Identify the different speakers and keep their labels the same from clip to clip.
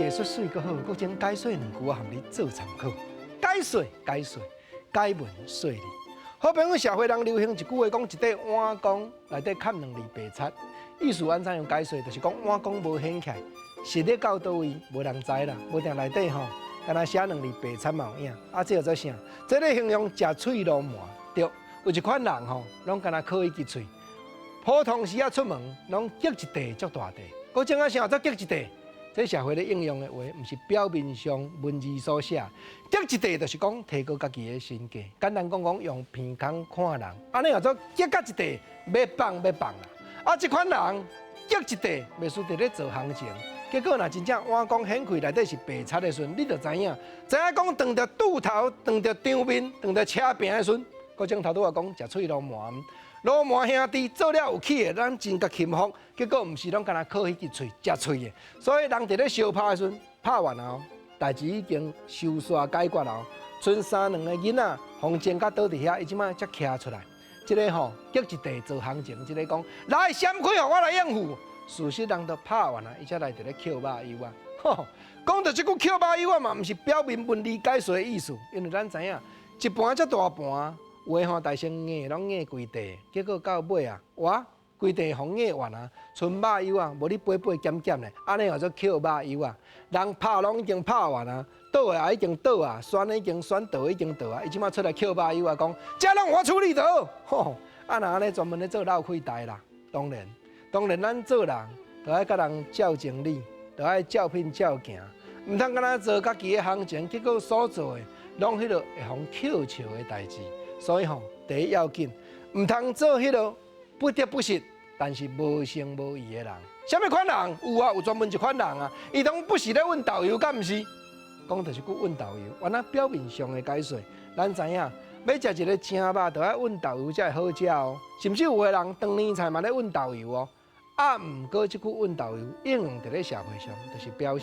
Speaker 1: 藝術媠閣好，閣將解說兩句我含你做參考。解說解說，解文說理。好朋友社會人流行一句話，講一塊碗公內底崁兩字白賊，意思按怎樣解說？就是講碗公無顯起來，實咧到佗位無人知啦，無定內底吼，敢若寫兩字白賊嘛有影。啊，這叫做啥？這咧形容食喙路糜。對，有一款人吼，攏敢若靠彼支喙。普通時仔出門，攏激一塊足大塊。閣種啊啥做激一塊？這社會咧應用的話，毋是表面上文字所寫。激一塊就是講提高家己的身價。簡單講講，用鼻孔看人，按呢叫做激甲一塊，欲放欲放啦。啊，這款人激一塊，袂輸佇咧做行情。結果若真正碗公顯開內底是白賊的時陣，你就知影，知影講當著拄頭、當著場面、當著車餅的時陣，閣種頭拄仔講食喙路糜。老糜兄弟做了有趣的，咱真共钦服。結果毋是攏干焦靠彼支喙食喙的，所以人佇咧相拍的時陣，拍完後，代誌已經收煞解決了。賰三兩个囡仔，予前甲倒佇遐，伊這擺才徛出來。這个吼激一塊做行情，這个講來閃開，予我來應付。事實人都拍完啊，伊才來佇咧抾肉油啊。吼，講著這句抾肉油啊嘛，毋是表面文字解說的意思，因為咱知影一盤遮大盤。有的吼大先硬攏硬規塊，結果到尾啊，哇，規塊予硬完啊，賰肉油啊，無你掰掰減減咧，按呢叫做抾肉油啊。人拍攏已經拍完啊，倒的也已經倒啊，選的已經選，倒已經倒啊，伊這擺出來抾肉油啊，講這攏我處理著好。啊，若按呢專門咧做落氣代啦，當然，當然咱做人著愛佮人照情理，著愛照品照行，毋通干焦做家己的行情，結果所做的攏彼个會予人抾笑的代誌。所以吼，第一要緊，毋通做彼个不得不實，但是無情無義的人。啥物款人？有啊，有專門一款人啊，伊攏不時咧問導遊，敢毋是？講著是句問導遊，原來表面上的解說，咱知影，欲食一个正肉，著愛問導遊才會好食哦。甚至有的人長年菜嘛咧問導遊哦。啊，毋過這句問導遊應用佇咧社會上，就是表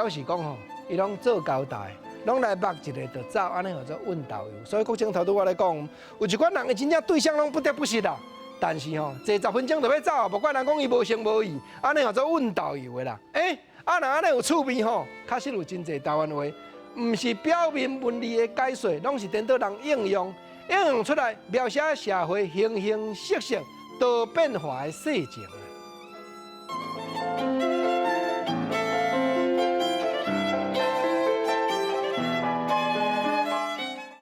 Speaker 1: 示講吼，伊攏做交代。攏來目一个就走，按呢叫做問導遊。所以國政頭拄我來講，有一款人，伊真正對啥攏不得不實啦。但是吼，坐10分鐘就欲走，無管人講伊無情無義，按呢叫做問導遊的啦。欸，啊若按呢有趣味吼，確實有真濟台灣話，毋是表面文字的解說，攏是顛倒人應用，應用出來描寫社會形形色色多變化的世情。